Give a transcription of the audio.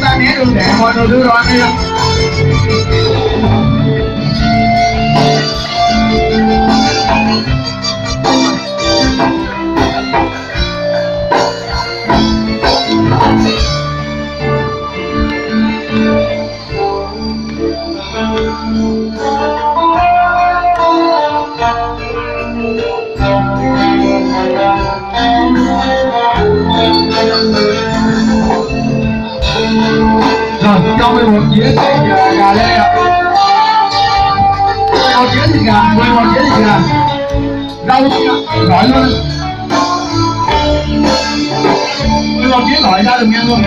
Tag neb tus ntev hmo rau lub ro ne. Coj me ua kiav tsis kas le, ua kiav tsis kas, ua kiav tsis kas, dau lov, ua kiav lov ya lus niag lug.